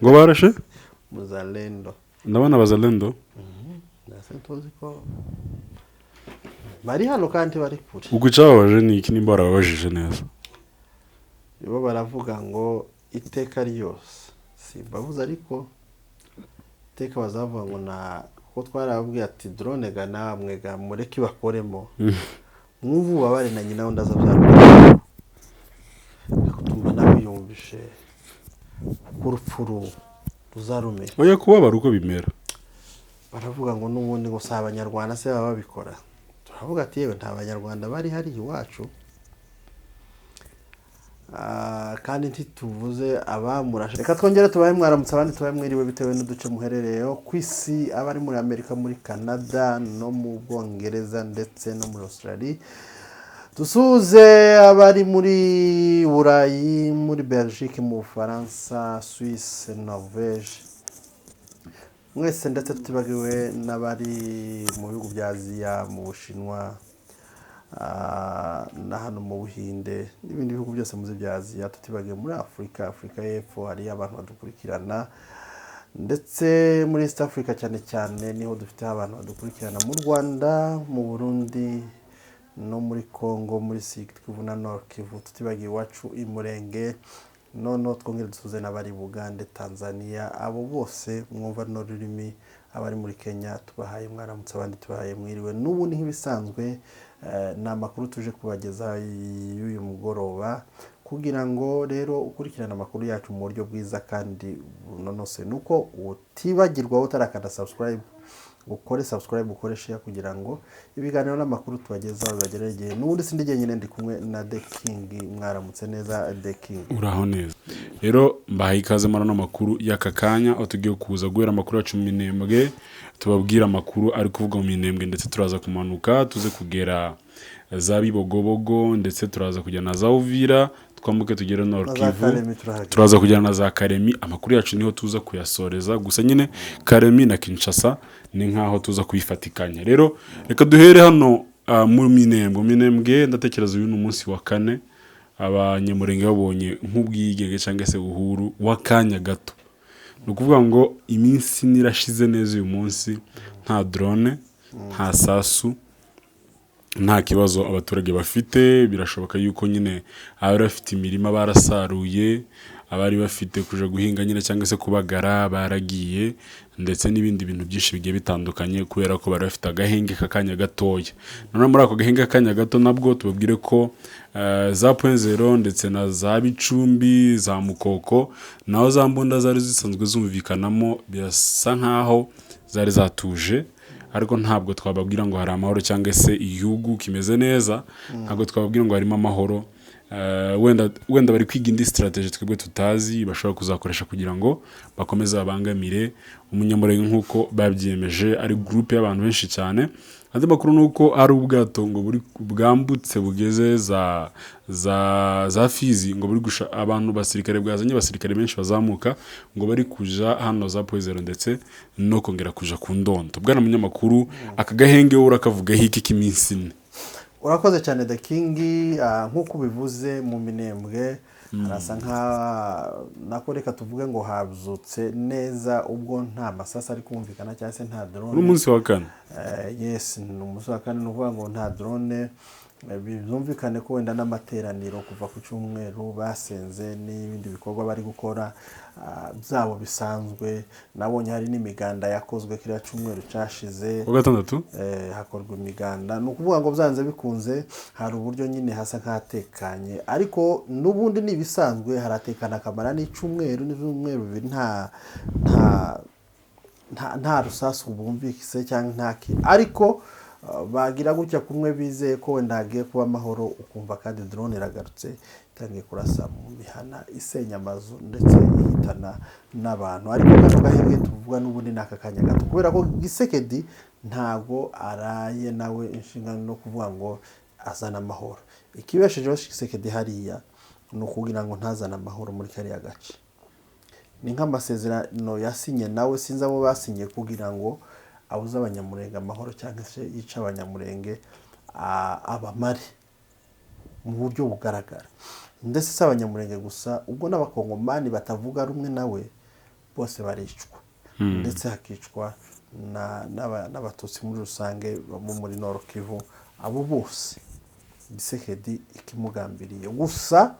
Ngo barashe Muzalendo. Ndabona Abazalendo. Nase tuzi ko bari hano kandi bari kure. Ubwo icyababaje ni iki, nimba warababajije neza? Bo baravuga ngo iteka ryose, simbabuze, ariko iteka bazavuga ngo na kuko twarababwiye ati drone ga namwe ga mureke bakoremo, mwumve ububabare na nyina wundi azabyara, tumva nawe yumvishe uko urupfu ruzarumera. Oya, kubabara uko bimera. Baravuga ngo n'ubundi ngo si Abanyarwanda se baba babikora? Turavuga ati yewe, nta Banyarwanda bari hariya iwacu. Kandi ntituvuze abamurashe. Reka twongere tubahe mwaramutse, abandi tubahe mwiriwe, bitewe n'uduce muherereyeho ku isi, abari muri Amerika, muri Canada no mu Bwongereza ndetse no muri Australia. Dusuhuze abari muri Burayi, muri Belgique, mu Bufaransa, Suisse, Norvege, mwese, ndetse tutibagiwe n'abari mu bihugu bya Aziya, mu Bushinwa na hano mu Buhinde n'ibindi bihugu byose muzi bya Aziya, tutibagiwe muri Afurika, Afurika y'Epfo hariyo abantu badukurikirana, ndetse muri East Africa cyane cyane niho dufite abantu badukurikirana, mu Rwanda, mu Burundi no muri Congo, muri Sud Kivu na Nord Kivu, tutibagiwe iwacu i Murenge. Noneho twongere dusuhuze n'abari Bugande, Tanzania, abo bose mwumva runo rurimi, abari muri Kenya, tubahaye mwaramutse, abandi tubahaye mwiriwe. N'ubundi nk'ibisanzwe ni amakuru tuje kubageza y'uyu mugoroba. Kugira ngo rero ukurikirane amakuru yacu mu buryo bwiza kandi bunonosoye, ni uko utibagirwa, utarakanda subscribe, ukore subscribe, ukore share, kugira ngo ibiganiro n'amakuru tubagezaho bibagerere igihe. N'ubundi sindi jyenyine, ndi kumwe na The King. Mwaramutse neza, The King. Uraho neza. Rero mbahaye ikaze muri ano makuru y'aka kanya, aho tugiye kuza guhera amakuru yacu mu Minembwe, tubabwira amakuru ari kuvuga mu Minembwe, ndetse turaza kumanuka tuze kugera za Bibogobogo, ndetse turaza kujya na za Uvira, twambuke tugere Nord na za Kivu. Karemi turahagera. Turaza kujyana na za Karemi, amakuru yacu niho tuza kuyasoreza. Gusa nyine Karemi na Kinshasa ni nkaho tuza kubifatikanya. Rero reka duhere hano mu Minembwe. Mu Minembwe, ndatekereza uyu ni umunsi wa kane Abanyamurenge babonye nk'ubwigenge cyangwa se uhuru w'akanya gato. Ni ukuvuga ngo iminsi nirashize neza uyu munsi nta drone, nta sasu, nta kibazo abaturage bafite. Birashoboka yuko nyine abari bafite imirima barasaruye, abari bafite kuja guhinga nyine cyangwa se kubagara baragiye, ndetse n'ibindi bintu byinshi bigiye bitandukanye, kubera ko bari bafite agahenge k'akanya gatoya. Noneho muri ako gahenge k'akanya gato nabwo tubabwire ko za Point Zero ndetse na za Bicumbi, za Mukoko, naho za mbunda zari zisanzwe zumvikanamo, birasa nkaho zari zatuje. Ariko ntabwo twababwira ngo hari amahoro cyangwa se igihugu kimeze neza, ntabwo twababwira ngo harimo amahoro. Wenda bari kwiga indi strategy twebwe tutazi bashobora kuzakoresha kugira ngo bakomeze babangamire Umunyamurenge nk'uko babyiyemeje, ari groupe y'abantu benshi cyane. Andi makuru ni uko ari ubwato ngo buri bwambutse bugeze za Fizi, ngo buri gusha abantu basirikare, bwazanye abasirikare benshi bazamuka, ngo bari kuja hano za Point Zero ndetse no kongera kuja ku Ndondo. Bwana munyamakuru, aka gahenge wowe urakavugaho iki k'iminsi 4? Urakoze cyane, The King. Nk'uko ubivuze, mu Minembwe harasa nka nako, reka tuvuge ngo habyutse neza, ubwo nta masasu ari kumvikana cyangwa se nta drone. N'umunsi wa kane. Yes, ni umunsi wa kane. Ni ukuvuga ngo nta drone, byumvikane ko wenda n'amateraniro kuva ku cyumweru basenze n'ibindi bikorwa bari gukora byabo bisanzwe. Nabonye hari n'imiganda yakozwe kiriya cyumweru cyashize. Wa gatandatu. Hakorwa imiganda. Ni ukuvuga ngo byanze bikunze hari uburyo nyine hasa nk'ahatekanye, ariko n'ubundi ni ibisanzwe, haratekana akamara n'icyumweru n'ibyumweru 2 nta rusasu bumvise cyangwa nta kintu. Ariko bagira gutya kumwe bizeye ko wenda hagiye kuba amahoro, ukumva kandi drone iragarutse, itangiye kurasa mu mihana, isenya amazu ndetse ihitana n'abantu. Ariko kano gahenge tuvuga n'ubundi ni aka kanya gato, kubera ko Gisekedi ntago araye nawe inshingano no kuvuga ngo azana amahoro. Ikibeshejeho Gisekedi hariya ni ukugira ngo ntazane amahoro muri kariya gace. Ni nk'amasezerano yasinye nawe, sinzi abo basinye, kugira ngo abuze Abanyamurenge amahoro cyangwa se yice Abanyamurenge, abamare mu buryo bugaragara. Ndetse si Abanyamurenge gusa, ubwo n'Abakongomani batavuga rumwe nawe. Bose baricwa, ndetse hakicwa n'Abatutsi muri rusange bo muri Nord Kivu. Abo bose Tshisekedi ikimugambiriye gusa,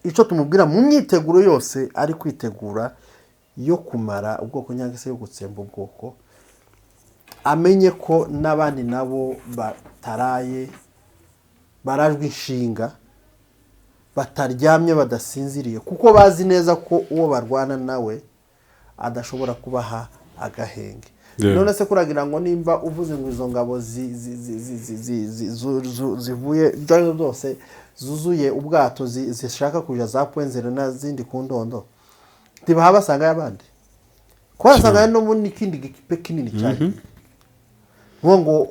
icyo tumubwira mu myiteguro yose ari kwitegura yo kumara ubwoko cyangwa se yo gutsemba ubwoko, amenye ko n'abandi nabo bataraye, barajwe inshinga, bataryamye, badasinziriye, kuko bazi neza ko uwo barwana nawe adashobora kubaha agahenge. None se kuragira ngo nimba uvuze ngo izo ngabo zivuye, ibyo ari byo byose zuzuye ubwato, zishaka kuja za Point Zéro n'izindi ku Ndondo, ntibaha basangayo abandi? Kuba basangayo no n'ikindi gikipe kinini cyane, nko ngo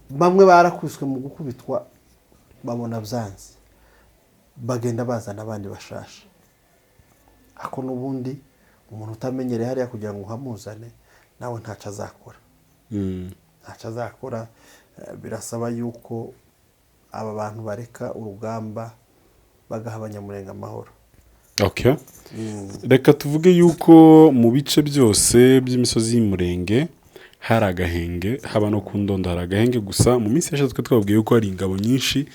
bamwe barakubiswe, mu gukubitwa babona byanze, bagenda bazana abandi bashasha. Ako n'ubundi umuntu utamenyereye hariya, kugira ngo uhamuzane nawe ntacyo azakora. Ntacyo azakora. Birasaba yuko aba bantu bareka urugamba, bagaha Abanyamurenga amahoro. Okay. Reka tuvuge yuko mu bice byose by'imisozi y'Umurenge hari agahenge, haba no ku Ndondo hari agahenge. Gusa mu minsi yashize twe twababwiye yuko hari ingabo nyinshi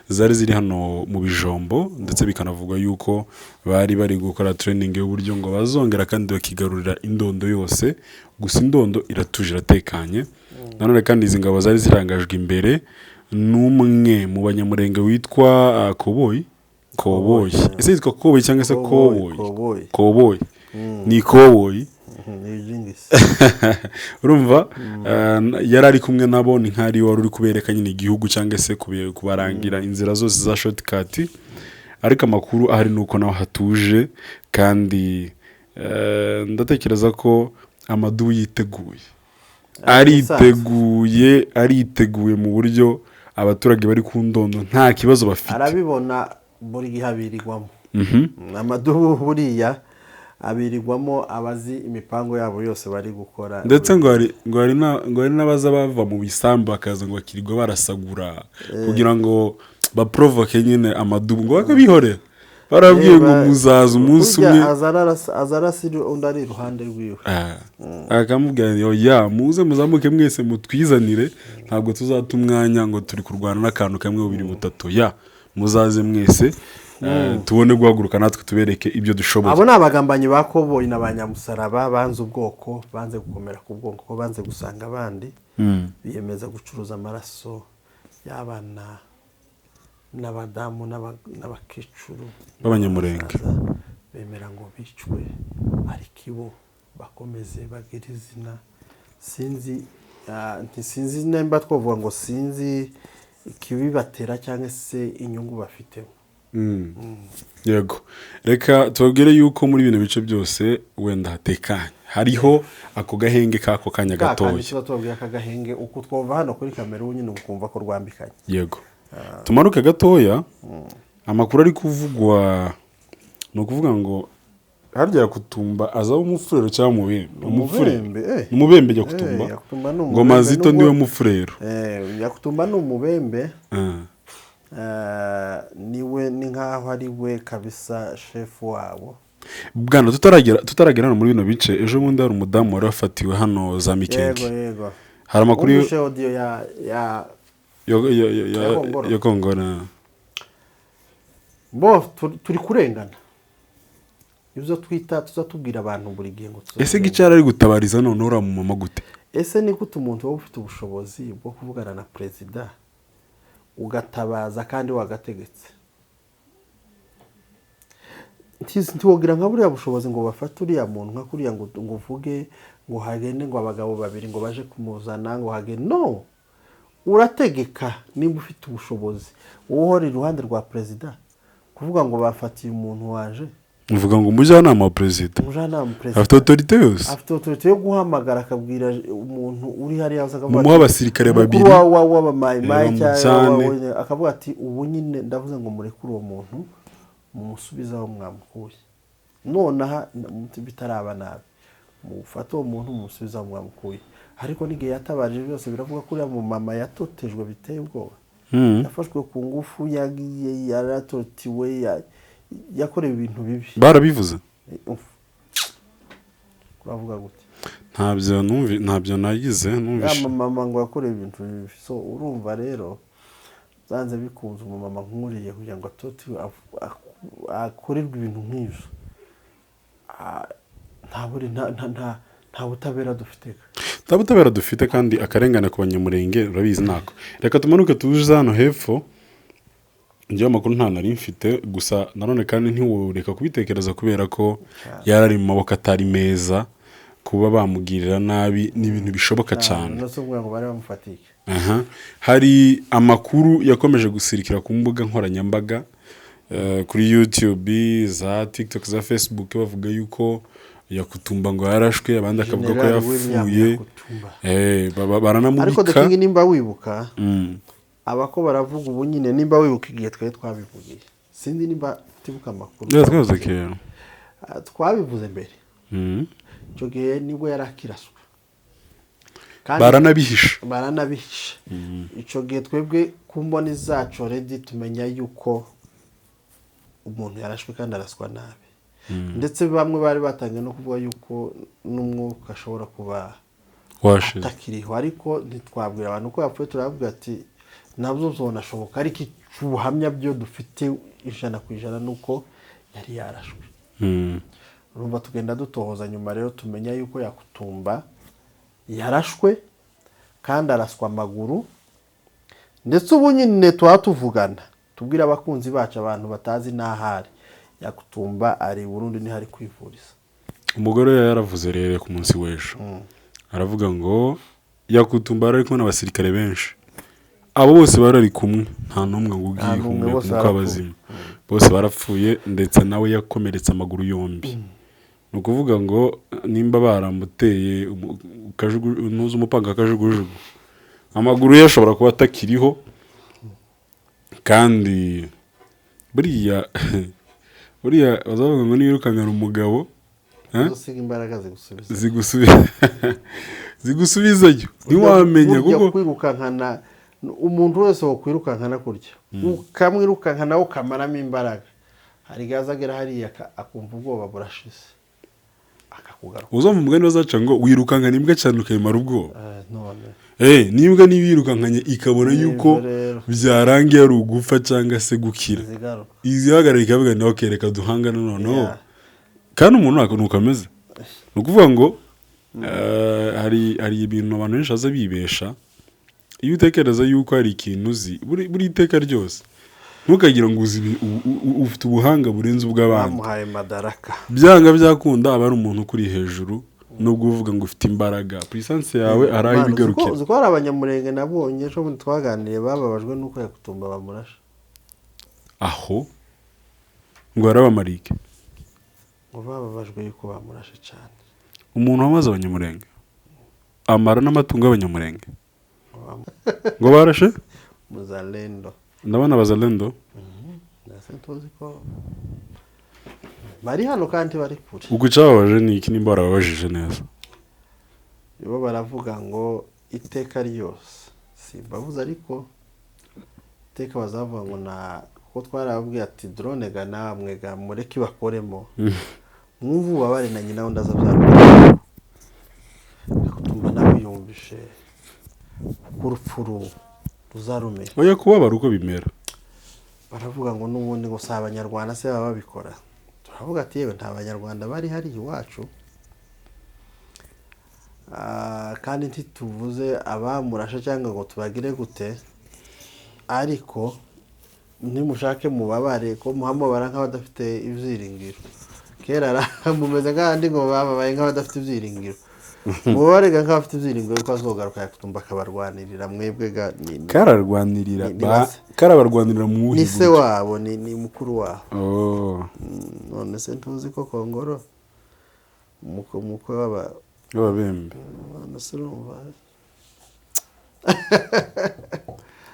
zari ziri hano mu Bijombo, ndetse bikanavugwa yuko bari bari gukora training y'uburyo ngo bazongera kandi bakigarurira Indondo yose. Gusa Indondo iratuje, iratekanye. Nanone kandi izi ngabo zari zirangajwe imbere n'umwe mu Banyamurenge witwa Koboyi. Koboyi, ese yitwa Koboyi cyangwa se Koboyi. Koboyi? Koboyi. Koboyi, ni Koboyi. Ni jingisi. Urumva, yari ari kumwe nabo, ni nk'ari wari uri kubereka nyine igihugu cyangwa se kubarangira inzira zose za shortcut. Ariko amakuru ahari ni uko naho hatuje, kandi ndatekereza ko Amadu yiteguye, ariteguye, ariteguye mu buryo abaturage bari ku Ndondo nta kibazo bafite. Arabibona, buri gihe abirigwamo. Amadubu buriya abirigwamo, abazi imipango yabo yose bari gukora. Ndetse ngo hari n'abaza bava mu bisambu, bakaza ngo bakirirwa barasagura kugira ngo baprovoke nyine amadubu, ngo bakabihorera, barabwiye ngo muzaza umunsi Burya umwe. Aza arasa undi ari iruhande rwiwe. Ah, akamubwira ngo ya muze muzamuke mwese mutwizanire, ntabwo tuzata umwanya ngo turi kurwana n'akantu kamwe, bubiri, butatu, ya muzaze mwese, tubone guhaguruka natwe tubereke ibyo dushoboye. Abo ni abagambanyi ba Koboyi na ba Nyamusaraba, banze ubwoko, banze gukomera ku bwoko, banze gusanga abandi, biyemeza gucuruza amaraso y'abana n'abadamu n'abakecuru b'Abanyamurenge. n'abasaza, bemera ngo bicwe ariko ibo bakomeze bagire izina. Sinzi, ntisinzi nimba twavuga ngo sinzi ikibibatera cyangwa se inyungu bafitemo. Yego, reka tubabwire yuko muri bino bice byose wenda hatekanye, hariho ako gahenge k'ako kanya Ka kandi gatoya. Tuba tubabwiye aka gahenge uko twumva hano kuri kamera nyine, ukumva ko rwambikanye. Yego, tumanuke gatoya. Amakuru ari kuvugwa ni ukuvuga ngo harya Yakutumba azaba Umufurero cyangwa Umubembe? Umufurero. Umubembe. Ni Umubembe Yakutumba. Yakutumba ni Ngo Umubembe. Mazito niwe Mufurero. Yakutumba ni Umubembe. Ah. Niwe, ni nkaho ari we kabisa shefu wabo. Bwana, tutaragera hano muri bino bice, ejo bundi hari umudamu wari wafatiwe hano za Mikenke. Yego. Hari amakuru Wumvishe audio ya ya Kongoro? Ya Kongora. Bo turi kurengana, ibyo twita tuza tubwira abantu buri gihe ngo Ese tuzarengana. Gicara ari gutabariza none uriya mumama gute? Ese ni gute umuntu waba ufite ubushobozi bwo kuvugana na perezida ugatabaza kandi wagategetse? Ntiwogira nka buriya bushobozi ngo bafate uriya muntu nka kuriya, ngo uvuge ngo hagende ngo abagabo babiri ngo baje kumuzana, ngo hagende. No urategeka nimba ufite ubushobozi, wowe uhora iruhande rwa perezida, kuvuga ngo bafatiye umuntu waje. Uvuga ngo umujyanama wa perezida Umujyanama perezida afite autorité yose. Afite autorité yo guhamagara, akabwira umuntu uri hariya, akavuga Mumuhe ati, abasirikare umukuru babiri. w'abamayimayi cyangwa Bamujyane. Akavuga ati ubu nyine ndavuze ngo murekure uwo muntu, mumusubize aho mwamukuye nonaha bitaraba nabi, mufate uwo muntu mumusubize aho mwamukuye. Ariko n'igihe yatabarije byose biravuga ko uriya mumama yatotejwe biteye ubwoba. Yafashwe ku ngufu, yagiye yaratotiwe, yakorewe ibintu bibi. Barabivuze. Uf. Uravuga gute? Ntabyo numvi, ntabyo nagize Ya numvishe. Mama ngo yakorewe ibintu bibi. So urumva rero, byanze bikunze, umumama nk'uriye kugira ngo atoti akorerwe ibintu nk'ibyo, nta buri nta nta nta nta butabera dufite. Nta butabera dufite, kandi akarengane ku Banyamurenge urabizi nako. Reka tumanuke tuze hano hepfo. Njyewe amakuru nta nari mfite, gusa nanone kandi ntiworeka kubitekereza kubera ko yari ari mu maboko atari meza. Kuba bamugirira nabi ni ibintu bishoboka cyane. No se ubwo ngo bari bamufatiye? Aha. Hari amakuru yakomeje gusirikira ku mbuga nkoranyambaga, kuri YouTube, za TikTok, za Facebook, bavuga yuko Yakutumba ngo yarashwe, abandi akavuga ko General William yapfuye. Yakutumba. Baba- Ariko baranamubika. The King, nimba wibuka, abako baravuga ubu nyine, nimba wibuka igihe twari twabivugiye, sinzi nimba tibuka amakuru. Yeah, twavuze kera. Twabivuze mbere. Icyo gihe nibwo yari akiraswe. Baranabihisha. Baranabihisha. Icyo gihe twebwe ku mboni zacu already tumenya yuko umuntu yarashwe kandi araswa nabi, ndetse bamwe bari batangiye no kuvuga yuko n'umwuka ashobora kuba washize, atakiriho. Ariko ntitwabwira abantu ko yapfuye, turavuga ati nabyo zonashoboka, ariko ubuhamya byo dufite 100% ni uko yari yarashwe. Urumva tugenda dutohoza, nyuma rero tumenya yuko Yakutumba yarashwe kandi araswa amaguru. Ndetse ubu nyine tuba tuvugana, tubwira abakunzi bacu, abantu batazi n'ahari Yakutumba ari i Burundi, niho ari kwivuriza. Umugore we yaravuze rero ku munsi w'ejo, aravuga ngo Yakutumba yari ari kumwe n'abasirikare benshi. Abo bose bari bari kumwe, nta n'umwe ngo ugiye Nta n'umwe, guhumeka bose umwuka barapfuye. w'abazima. Bose barapfuye, ndetse nawe yakomeretse amaguru yombi. Ni ukuvuga ngo nimba baramuteye ntuzi umupanga akajugujugu, amaguru ye ashobora kuba atakiriho. Kandi buriya buriya bazavuga ngo niwirukankana umugabo, eh? Usiga imbaraga zigusubiza. Zigusubizayo, ntiwamenya. Burya kuko kwirukankana umuntu wese wakwirukankana kurya, ukamwirukankana ukamaramo imbaraga, hari igihe aza agera hariya akumva ubwoba burashize, akakugaruka. Uzumva umugani bazaca ngo wirukankana imbwa cyane ukayimara ubwoba. None N'imbwa niba yirukankanye ikabona Nibyo yuko rero. byarangiye ari ugufa cyangwa se gukira, zigaruka. izihagarara ikavuga ni ok, reka duhangane noneho. Kandi umuntu ntabwo nuko ameze. Ni ukuvuga ngo hari ibintu abantu benshi baza bibesha. Iyo utekereza yuko hari ikintu uzi, buri iteka ryose ntukagire ngo uzi ufite ubuhanga burenze ubw'abandi. Bamuhaye madaraka. Byanga byakunda aba ari umuntu ukuri hejuru, nubwo uvuga ngo ufite imbaraga, puissance yawe hari aho Mana, uzi ko ibigarukira. Uzi ko hari Abanyamurenge nabonye ejo bundi twaganiriye bababajwe n'uko Yakutumba bamurashe. Aho ngo yarabamarike. Ngo bababajwe yuko bamurashe cyane. Umuntu wamaze Abanyamurenge, amara n'amatungo y'Abanyamurenge, Ngo ngo barashe Muzalendo. Ndabona Abazalendo. Ndetse tuzi ko bari hano kandi bari kure. Ubwo icyababaje ni iki, nimba warababajije neza? Bo baravuga ngo iteka ryose, simbabuze, ariko iteka bazavuga ngo na kuko twarababwiye ati drone ga namwe ga mureke bakoremo, mwumve ububabare na nyina wundi azabyara. Tumva nawe yumvishe uko urupfu ruzarumera. Oya, kubabara uko bimera. Baravuga ngo n'ubundi ngo si Abanyarwanda se baba babikora? Turavuga ati yewe, nta Banyarwanda bari hariya iwacu. Kandi ntituvuze abamurashe cyangwa ngo tubagire gute, ariko nimushake mubabare ko muhamubara nk'abadafite ibyiringiro. Kera mumeze nk'abandi ngo bababaye nk'abadafite ibyiringiro, mubabare ga nk'abafite ibyiringiro yuko azogaruka Yakutumba akabarwanirira mwebwe ga Kararwanirira Ni base. Karabarwanirira mu wuhe Ni se buryo? wabo, ni mukuru wabo. Oh. None se ntuzi ko Kongoro umukwe w'aba W'Ababembe. None se urumva?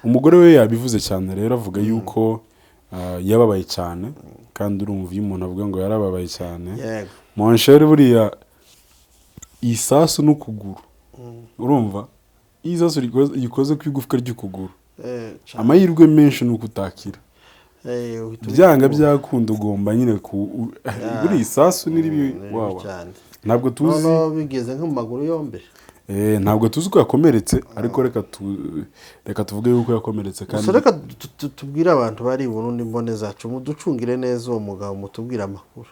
Umugore we yabivuze cyane rero, avuga yuko yababaye cyane. Kandi urumva iyo umuntu avuga ngo yarababaye cyane, mon cher, buriya isasu n'ukuguru, urumva iyo isasu rikoze ku igufwa ry'ukuguru, Cane. amahirwe menshi ni uko utakira. Uhita Byanga ubikura. byakunda ugomba nyine ku buriya isasu ni ribi Ni ribi wawa cyane. Ntabwo tuzi. Noneho bigeze nko mu maguru yombi. Ntabwo tuzi ko yakomeretse, ariko reka tuvuge yuko yakomeretse kandi. Gusa reka tubwire abantu bari i Burundi, imbone zacu, muducungire neza uwo mugabo, mutubwire amakuru.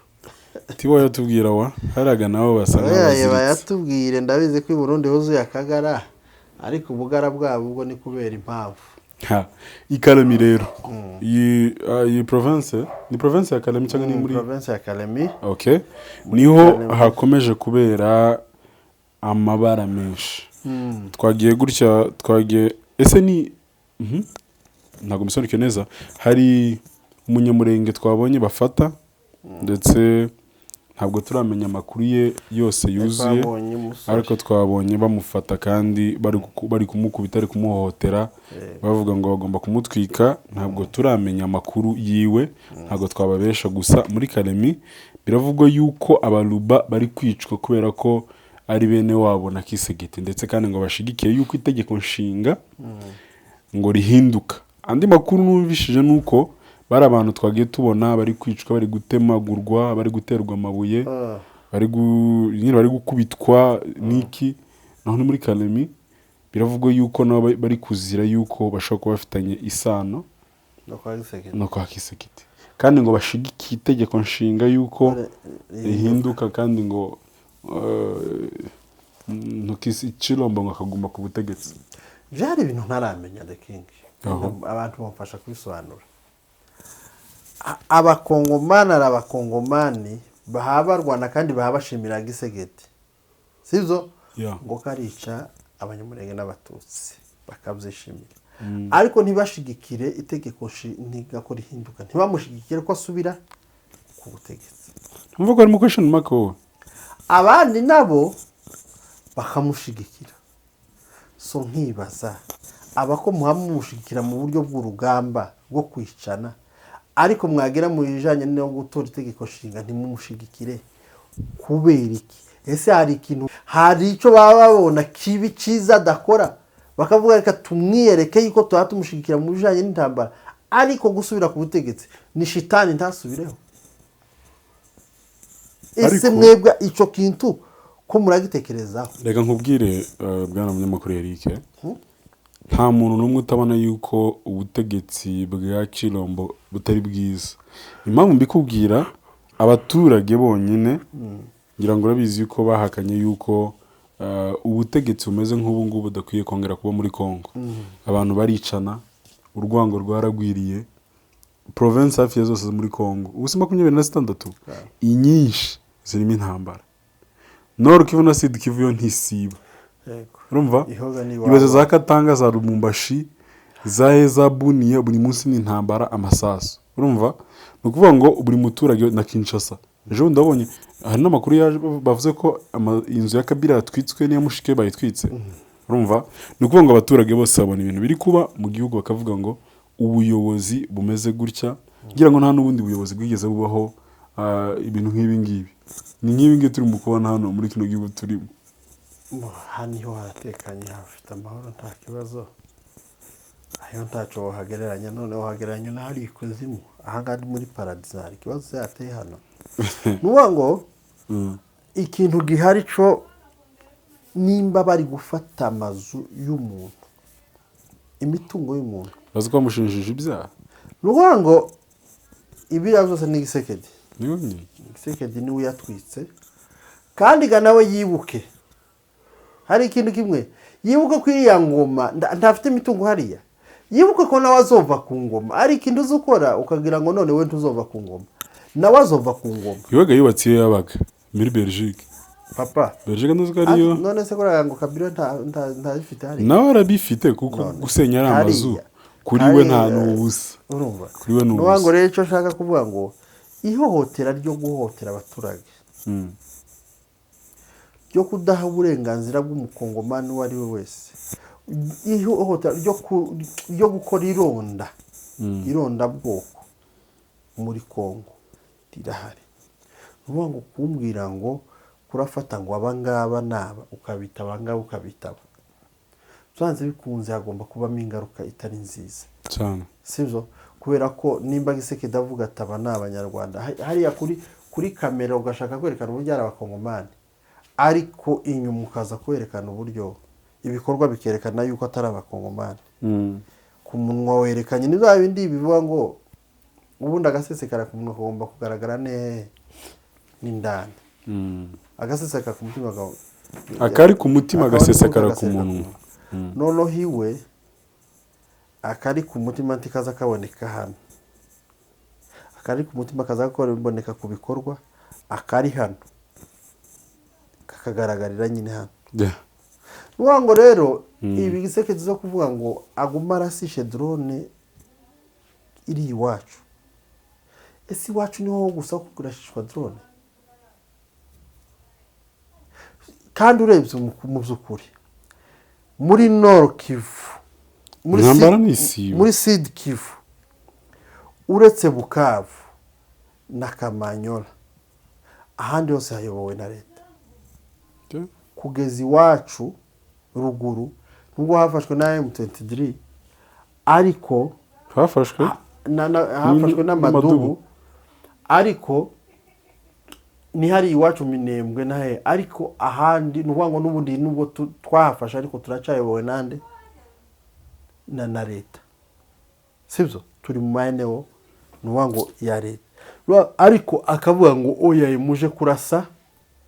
Tibo yatubwira wa haraga nabo basa Oya, nk'abaziritse. Bayatubwire. Ndabizi ko i Burundi huzuye akagara, ariko ubugara bwabo ubwo ni kubera impamvu. Ha, i Kalemi rero, iyi province ni province ya Kalemi cyangwa ni muri Province ya Kalemi. Okay, niho hakomeje kubera amabara menshi. Twagiye gutya, twagiye ese ni ntabwo mbisobanukiwe neza. Hari umunyamurenge twabonye bafata, ndetse ntabwo turamenya amakuru ye yose yuzuye. Twabonye umusore. Ariko twabonye bamufata kandi bari kumukubita, bari kumuhohotera, bavuga ngo bagomba kumutwika. Ntabwo turamenya amakuru yiwe, ntabwo twababesha. Gusa muri Kalemi biravugwa yuko abaruba bari kwicwa kubera ko ari bene wabo na Kisegeti, ndetse kandi ngo bashigikiye yuko itegeko nshinga ngo rihinduka. Andi makuru numvishije ni uko bari abantu twagiye tubona bari kwicwa, bari gutemagurwa, bari guterwa amabuye, nyine bari gukubitwa n'iki. Naho ni muri Kalemi biravugwa yuko nabo bari kuzira yuko bashobora kuba bafitanye isano no kwa Gisekedi. No kwa Kisekiti, kandi ngo bashigikiye itegeko nshinga yuko rihinduka, kandi ngo Chilombo ngo akaguma ku butegetsi. Byari ibintu ntaramenya, the king. Aho. Abantu bamfasha kubisobanura. Abakongomani ari abakongomani baha barwana kandi baha bashimira Gisegeti, sibyo? Yeah. Ngo karica abanyamurenge n'abatutsi bakabyishimira, ariko ntibashigikire itegeko nshinga ko rihinduka, ntibamushigikire ko asubira ku butegetsi. Ntumva ko harimo question mark wowe? Abandi nabo bakamushigikira. So nkibaza, abako muhamushigikira mu buryo bw'urugamba rwo kwicana, ariko mwagera mu bijanye no gutora itegeko nshinga ntimumushigikire, kubera iki? Ese hari ikintu, hari icyo baba babona kibi cyiza adakora, bakavuga reka tumwiyereke yuko tuba tumushigikira mu bijanye n'intambara, ariko gusubira ku butegetsi ni shitani, ntasubireho? Ese mwebwe icyo kintu ko muragitekerezaho? Reka nkubwire, bwana munyamakuru Eric, nta muntu n'umwe utabona yuko ubutegetsi bwa Chilombo butari bwiza. Impamvu mbikubwira, abaturage bonyine ngira ngo urabizi yuko bahakanye yuko ubutegetsi bumeze nk'ubu ngubu budakwiye kongera kuba muri Congo. Abantu baricana, urwango rwaragwiriye province hafi ya zose zo muri Congo. Ubu si 26, inyinshi zirimo intambara. Nord Kivu na Sud Kivu yo ntisiba. Urumva? Ihoga ni Ibaze iwabo. za Katanga, za Lubumbashi, za za Buniya, buri munsi ni intambara, amasasu. Urumva, ni ukuvuga ngo buri muturage na Kinshasa, ejo bundi ndabonye hari n'amakuru yaje bavuze ko inzu ya Kabila yatwitswe n'iya Mushike bayitwitse. Urumva, ni ukuvuga ngo abaturage bose babona ibintu biri kuba mu gihugu bakavuga ngo ubuyobozi bumeze gutya, ngira ngo nta n'ubundi buyobozi bwigeze bubaho. Ibintu nk'ibi ngibi ni nk'ibi ngibi turi mu kubona hano muri kino gihugu turimo. Hano niho haratekanye, hafite amahoro, nta kibazo. Ayo ntacyo wahagereranya, noneho wahagereranya n'ahari ikuzimu. Aha ngaha ni muri paradizo, hari ikibazo cyateye hano? Ni ukuvuga ngo ikintu gihari cyo nimba bari gufata amazu y'umuntu, imitungo y'umuntu, Bazi ko bamushinjije ibyaha. Ni ukuvuga ngo ibiriya byose ni Gisekedi. Niwe nyine. Gisekedi niwe uyatwitse. Kandi ga nawe yibuke, hari ikintu kimwe yibuke ko iriya ngoma ntafite imitungo hariya. Yibuke ko nawe azova ku ngoma. Hari ikintu uzi ukora ukagira ngo none we ntuzova ku ngoma, nawe azova ku ngoma. Iwaga yubatse iyo yabaga muri Belgique. Papa. Belgique ntuzi ko ariyo? None se kuriya ngo Kabila ntazifite hariya? Nawe arabifite, kuko None. gusenya ari amazu Hariya. kuri we nta Hariya. n'ubusa. Urumva? Kuri we ni Ni ukuvuga ngo ubusa. rero icyo nshaka kuvuga ngo ihohotera ryo guhohotera abaturage, ryo kudaha uburenganzira bw'umukongomani uwo ari we wese, ihohotera ryo gukora irondabwoko muri Kongo rirahari. Ni ukuvuga ngo kumbwira ngo kurafata ngo abangaba naba ukabita abangaba ukabitaba, byanze bikunze hagomba kubamo ingaruka itari nziza. Cyane. Sibyo? Kubera ko nimba Gisekedi avuga ati aba ni abanyarwanda, hariya kuri kamera ugashaka kwerekana uburyo ari abakongomani. Ariko inyuma ukaza kwerekana uburyo ibikorwa bikerekana yuko atari Abakongomani. Ku munwa werekanye ni bya bindi bivuga ngo ubundi agasesekara ku munwa kagomba kugaragara n'indani. Agasesekara ku mutima Akari ku mutima akaba gasesekara ku gasesekara munwa. Noneho iwe akari ku mutima ntikaza kaboneka hano, akari ku mutima kaza kaboneka ku bikorwa, akari hano kakagaragarira nyine hano. Ni ukuvuga ngo rero ibi gisekedi zo kuvuga ngo aguma arasishe drone iri iwacu, ese iwacu niho gusa kurashishwa drone? Kandi urebye mu by'ukuri muri Nord Kivu, muri Intambara ni isibo. Muri Sud Kivu, uretse Bukavu na Kamanyola, ahandi hose hayobowe na leta. Kugeza iwacu ruguru, nubwo hafashwe na M23, ariko Hafashwe hafashwe n'amadubu. N'amadubu. Ariko ni hari iwacu Minembwe nahe, ariko ahandi ni ukuvuga ngo n'ubundi nubwo twahafashe, ariko turacyayobowe nande? Na leta, sibyo? Turi mu maeneo, ni ukuvuga ngo ya leta. Ariko akavuga ngo oya, muje kurasa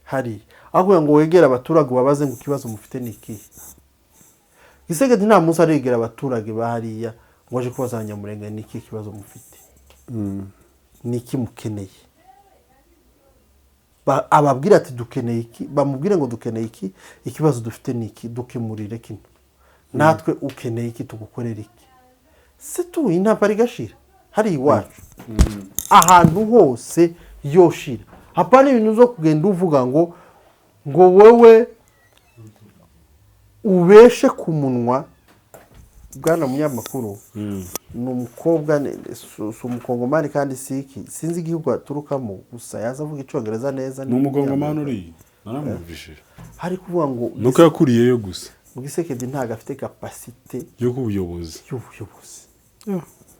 hariya, aho kugira ngo wegere abaturage ubabaze ngo ikibazo mufite ni ikihe. Gisegeti nta munsi aregera abaturage ba hariya ngo aje kubaza Abanyamurenge: ni ikihe kibazo mufite, ni iki mukeneye? Ababwira ati dukeneye iki, bamubwire ngo dukeneye iki, ikibazo dufite ni iki, dukemurire kino, natwe ukeneye iki, tugukorere iki. Se tu intambara igashira hari iwacu, ahantu hose yoshira. Hapana ibintu zo kugenda uvuga ngo wowe ubeshe ku munwa. Bwana munyamakuru, ni umukobwa, si Umukongomani kandi si iki, sinzi igihugu aturukamo, gusa yaza avuga Icyongereza neza. Ni Umukongomani uriya, naramwumvishije. Hari kuvuga ngo Nuko yakuriyeyo gusa. Gisekedi ntabwo afite capacité yo k'ubuyobozi. y'ubuyobozi,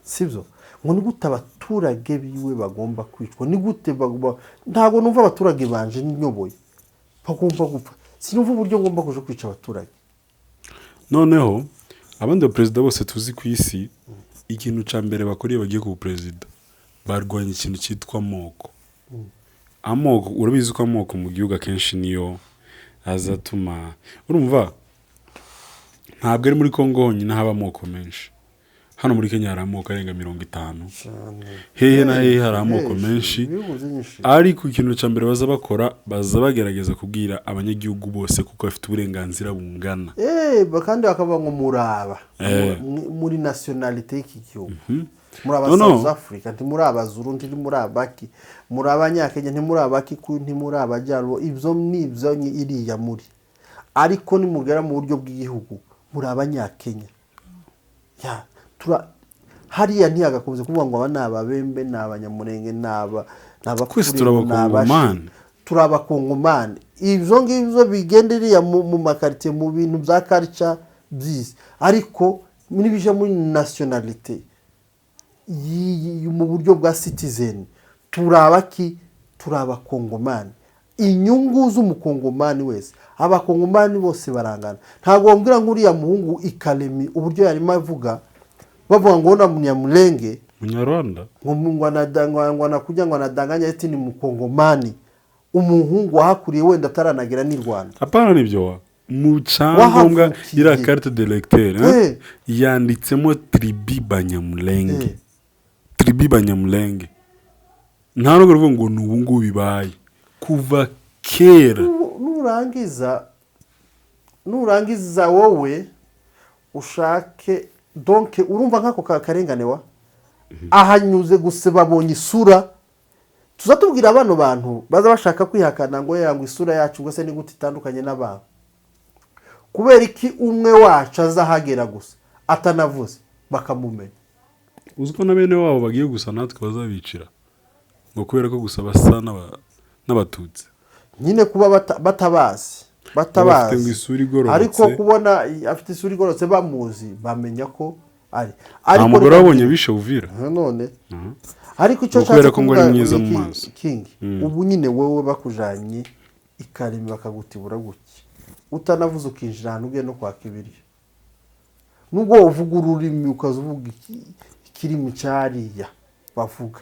sibyo? Ngo ni gute abaturage biwe bagomba kwicwa? Ni gute bagomba? Ntabwo numva abaturage banje nyoboye bagomba gupfa, sinumva uburyo ngomba kuja kwica abaturage. Noneho abandi baperezida bose tuzi ku isi, ikintu cya mbere bakora iyo bagiye ku buperezida, barwanya ikintu cyitwa amoko. Amoko, urabizi ko amoko mu gihugu akenshi niyo azatuma, urumva, ntabwo ari muri Congo honyine haba amoko menshi. Hano muri Kenya hari amoko arenga 50. Hehe na hehe hari amoko menshi. Ibihugu byinshi. Ariko ikintu cya mbere baza bakora, baza bagerageza kubwira abanyagihugu bose kuko bafite uburenganzira bungana. Kandi bakavuga ngo muraba muri nationalité y'iki gihugu, muri aba No, no. South Africa, ntimuri Abazuru, ntimuri abaki, muri Abanyakenya, ntimuri Abakiku, ntimuri Abajyarugo, ibyo ni ibyo iriya muri, ariko nimugera mu buryo bw'igihugu muri Abanyakenya. Ya, hariya ntiyagakomeza kuvuga ngo aba ni Ababembe, ni Abanyamurenge, ni Twese Abafuriru, turi ni Abashi. Abakongomani. Turi Abakongomani. Ibyo ngibyo bigenda iriya mu makaritsiye, mu bintu bya karica by'isi, ariko nibije muri nationalité mu buryo bwa citizen, turi abaki? Turi Abakongomani. Inyungu z'Umukongomani wese, Abakongomani bose barangana. Ntabwo wambwira nk'uriya muhungu ikaremi uburyo yarimo avuga, bavuga ngo na Munyamulenge. Munyarwanda. Ngo anakuja ngo anadanganya eti ni Mkongomani, umuhungu wahakuriye wenda ataranagera n'i Rwanda. Apana, nibyo wa mu cyangombwa. Wahavukiye. Iriya carte d'électeur yanditsemo tribu Banyamulenge. Tribu Banyamulenge, nta nubwo ruvuga ngo ni ubu ngubu bibaye, kuva kera. Nurangiza wowe ushake, donc urumva nk'ako karengane wa ahanyuze gusa babonye isura, tuza tubwira bano bantu baza bashaka kwihakana ngo yanga isura yacu, ngo se ni gute itandukanye n'abantu? Kubera iki umwe wacu azahagera gusa atanavuze bakamumenya? Uzi ko na bene wabo bagiye gusa natwe bazabicira ngo kubera ko gusa basa n'Abatutsi. Nyine kuba batabazi Bafite ngo batabazi isura igororotse. Ariko kubona afite isura igororotse, bamuzi, bamenya ko ari Nta mugore reka wabonye bishe Uvira. None ariko icyo Ngo kubera nshatse ko ngo ari kuvuga mwiza mu ni maso. King, ubu nyine wowe bakujanye Ikarimi bakagutibura gutya, utanavuze, ukinjira ahantu ugiye no kwaka ibiryo, nubwo uvuga ururimi, ukaza uvuga ikirimi cyariya bavuga,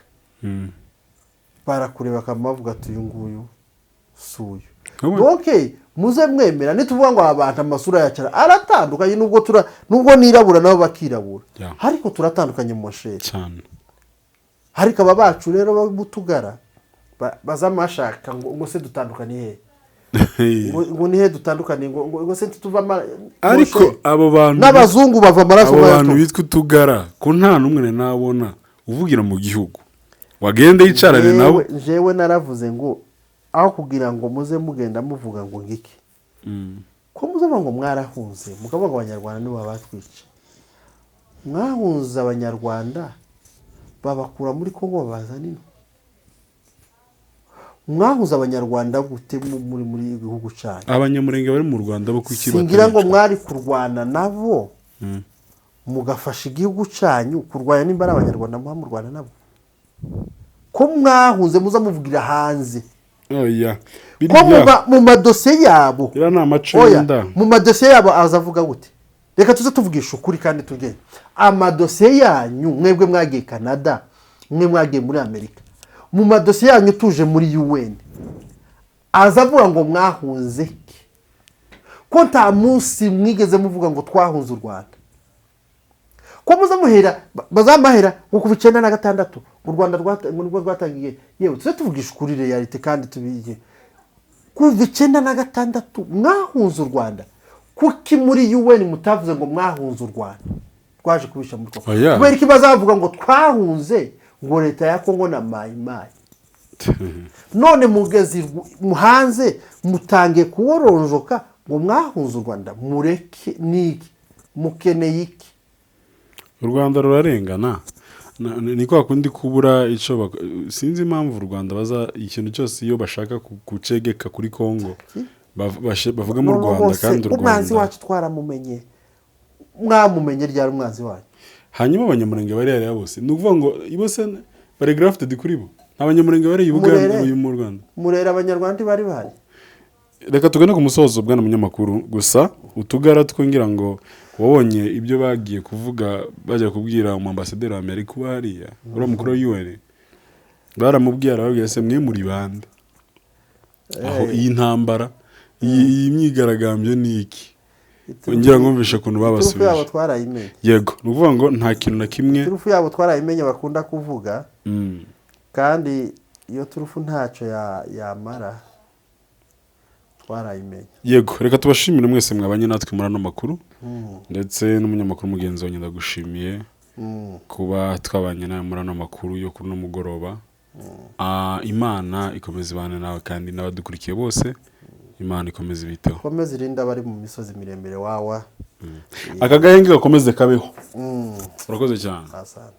barakureba bakaba ati: "Uyu nguyu si uyu." Donc muze mwemera, nituvuga ngo aba bantu amasura yacu aratandukanye, nubwo tura nubwo nirabura nabo bakirabura, ariko turatandukanye mu masheri. Cyane. Ariko aba bacu rero b'utugara bazamashaka ngo se dutandukanye he? Ngo ni he dutandukaniye? Ngo se ntituva Ariko mon cher. Abo bantu N'abazungu bava amaraso abo nk'ayo bantu tuva. bitwa utugara, ko nta n'umwe nari nabona uvugira mu gihugu wagende yicarane nabo? Jewe naravuze ngo aho kugira ngo muze mugenda muvuga ngo ngiki, ko muze muvuga ngo mwarahunze, mukavuga ngo Abanyarwanda nibo batwica, mwahunze Abanyarwanda babakura muri Kongo babazana ino. Mwahunze Abanyarwanda gute muri gihugu cyanyu? Abanyamurenge bari mu Rwanda bo kuki Singira ngo bataricwa? Mwari kurwana nabo, mugafasha igihugu cyanyu kurwanya. Nimba ari Abanyarwanda muha murwana nabo, ko mwahunze muza muvugira hanze? Oya. Ko Biriya mu madosiye yabo biriya ni Oya, amacenda. mu madosiye yabo aza avuga gute? Reka tuze tuvugisha ukuri kandi tugende. Amadosiye yanyu, mwebwe mwagiye Canada, mwe mwagiye muri Amerika, mu madosiye yanyu tuje muri UN, aza avuga ngo mwahunze ki? Ko nta munsi mwigeze muvuga ngo twahunze u Rwanda? Ko muza muhera bazamahera ngo kuva 96 u Rwanda ngo nibwo rwatangiye. Yewe, tuze tuvugisha ukuri, réalité, kandi tubige. Kuva 96 mwahunze u Rwanda, kuki muri UN mutavuze ngo mwahunze u Rwanda twaje kubisha muri Kongo? Oya. Kubera iki bazavuga ngo twahunze ngo leta ya Kongo na Mayimayi? None mugeze hanze mutangiye kuworonjoka ngo mwahunze u Rwanda. Mureke, niki mukeneye iki? U Rwanda rurarengana. Ni kwa kundi kubura icyo sinzi impamvu u Rwanda baza ikintu cyose iyo bashaka kucegeka kuri Kongo bavuga mu Noneho Rwanda bose, kandi u umwanzi Rwanda wacu twaramumenye. Mwamumenye ryari umwanzi wanyu? Hanyuma Abanyamurenge bari hariya bose, ni ukuvuga ngo bose bari grafted kuri bo. Nta Banyamurenge bari i Bugande? Murere. Uyu mu Rwanda. Murera Abanyarwanda ntibari bahari. Reka tugane ku musozo, bwana munyamakuru. Gusa utugara two, ngira ngo wabonye ibyo bagiye kuvuga, bajya kubwira umwambasaderi wa Amerika uba hariya, uriya mukuru wa UN. Baramubwiye, arababwira: "Se mwe muri bande? Aho iyi ntambara, iyi myigaragambyo ni iki?" Ngira ngo mwumvishe ukuntu Iturufu yabo babasubije. twarayimenye. Yego, ni ukuvuga ngo nta kintu na kimwe. Iturufu yabo twarayimenye bakunda kuvuga, kandi iyo turufu ntacyo yamara, twarayimenye. Yego, reka tubashimire mwese mwabanye natwe muri ano makuru, ndetse n'umunyamakuru mugenzi wanjye ndagushimiye kuba twabanye nawe muri ano makuru yo kuri uno mugoroba. Imana ikomeza ibane nawe, kandi n'abadukurikiye bose Imana ikomeza ibiteho. Komeza irinde abari mu misozi miremire wawa. Aka gahenge gakomeze kabeho. Urakoze cyane. Asante.